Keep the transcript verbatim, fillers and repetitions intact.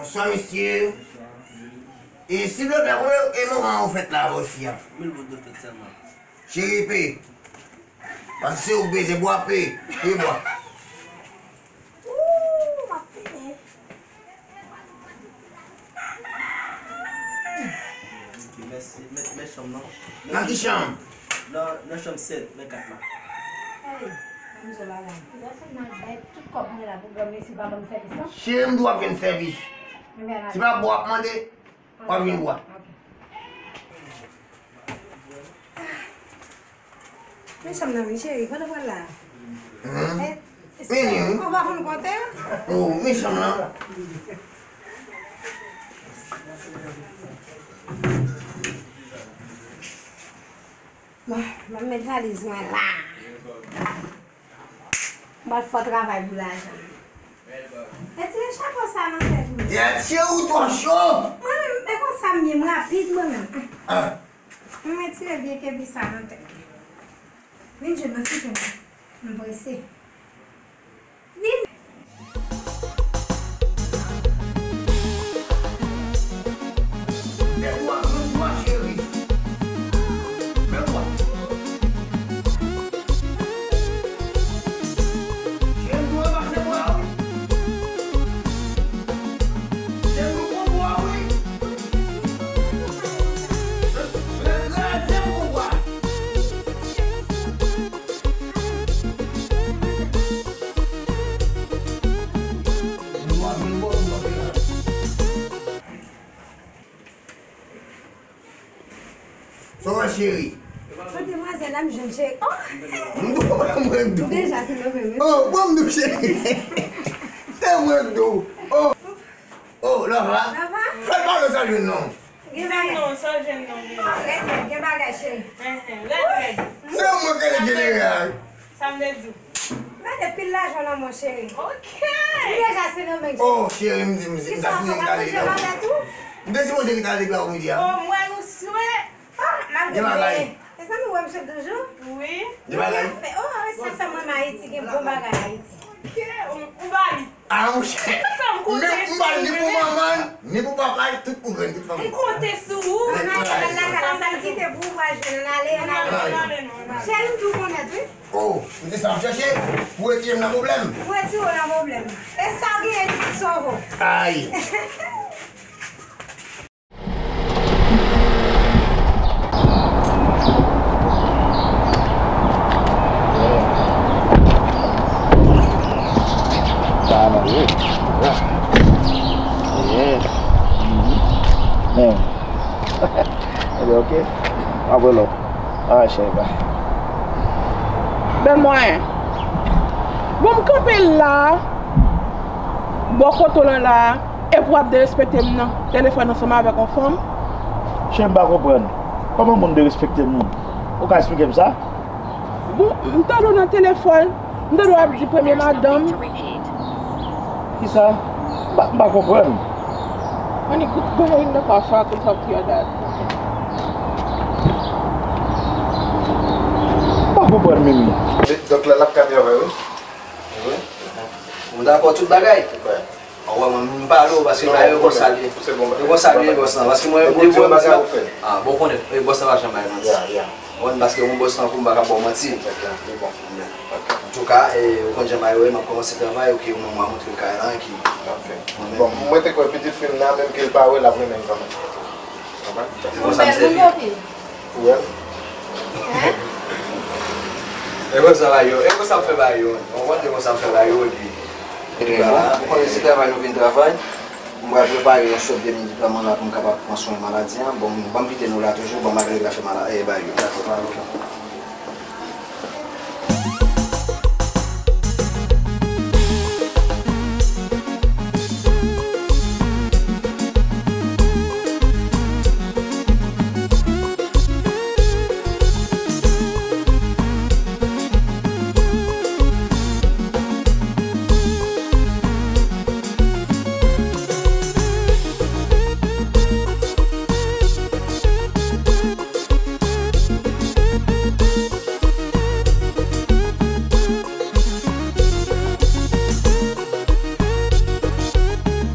Bonswa, mesye. E, silvouplè, konbyen e moman ou fèt la avè fi a? Mil goud de fèt sèlman. Cheri, pe. Paske se ou k bezwen bwa, pe. Pe bwa. Ooh, m ap peye. Ok, mèsi. Men, men chanm nan. Nan ki chanm? Nan, nan chanm sèt, men kat la. Hey, m di w bagay. Lè fè m nan bay tout kòb mwen la pou granmesi pa ban m sèvis non. Cheri, m di w ap jwenn sèvis. Se pa bwa w ap mande, w ap jwenn bwa. Ok. Men chanm nan wi, cheri, kote w pral la? Hein? Eh, meni wi. Ou pa konn konte? Oh, men chanm nan. Bon, m ap met valiz mwen la. M pral fè travay pou lajan. Retire chapo sa nan tèt ou. Gad cheri, ou twò cho. Mwen menm, e konsa m ye, m rapid mwen menm. Ah. Mwen retire vye kepi sa nan tèt. Vin jwenn mwen, vin jwenn mwen. M prese. Vin. Fè bwa, fè bwa, cheri. Fè bwa. Cheri, m dwe pase bwa, wi. Cheri, m pran bwa, wi. Lè, lè, lè, lè, m pran bwa. Sa w wè, cheri? Kote demwazèl la m jwenn, cheri? Oh! M dou, mwen dou. Deja, se mwen menm, wi. Oh, mwen m dou, cheri. Se mwen dou. Oh. Oh, Lava. Lava? Fè l pale, sa l jwenn non. Gen bagay. Non, sa l jwenn non, gen. Oh, rèd, rèd, gen bagay, cheri. Hen, hen, rèd, rèd. Se mwen ki jeneral. Sa m te di w. Gade pil lajan nan men w, cheri. Ok. Li deja se nan men w. Oh, cheri, m di, m di, m ta sipoze ret ale la. M te sipoze ret ale la pou midi a. Oh, m wè nou swe. Ah, m ap gen bagay. Mezanmi, ou wè misye toujou? Wi. Gen bagay. Oh, sa fè mwen renmen Ayiti, gen bon bagay Ayiti. Ok, ou, ou ba li. Ah, monchè. Men m ba l ni pou manman l, ni pou papa l, tout pou grann, tout fanmi. M konte sou ou. Ann ale, ann lakay la, sa l kite pou ou, pral jwenn, ann ale, ann ale. Ann ale, non, ann ale. Cheri, m tou konnen, wi. Oh, m te sa ap chèche pou retire m nan pwoblèm. Pou retire w nan pwoblèm. E sa w genyen ki sove w. Ay. Ebyen, ok. Apre lòt. Alright, cheri, bye. Bèl mwayen. Bon, m kanpe la, bò kote w lan la, epi w ap derespekte m nan telefòn ansanm avèk yon fanm. Cheri, m pa konprann. Kòman moun derespekte moun? Ou ka esplike m sa? Bon, m tande w nan telefòn, m tande w ap di premye madanm. Kisa? M pa, m pa konprann. Honey, goodbye, in the car so I can talk to your dad. M pa konprann, Mimi. Donk la, l ap ka travay, wi. Wi. Ou dakò tout bagay? Wi. Ou wè, mwen, m pale w, paske bagay yo konsa l ye. Yo konsa l ye, bòs lan. Paske mwen, depi mwen di la, ah, bon, konnen, e, bòs lan pa janm bay manti. Ou konprann, paske mwen bòs lan, pou m pa ka ba w manti. Antouka, e, ou konn jan bagay yo ye, m ap kòmanse travay, ok, ou menm w a montre l kay lan, ki. Bon, mwen te kwè pitit fi m nan, menm ke l pa wè, l ap renmen l kanmenm. Ou bèl moun anpil. Ou wè l? E konsa bagay yo, e konsa m fè bagay yo. Ou konprann, e konsa m fè bagay yo, epi. Epi, bon, ou konnen se travay nou vin travay. M pral prepare yon sòt de medikaman la pou m kapab pran swen maladi an. Bon, ban m kite nou la toujou, ban m ale la fè mala-, e, bagay yo. Dakò, pa gen pwoblèm.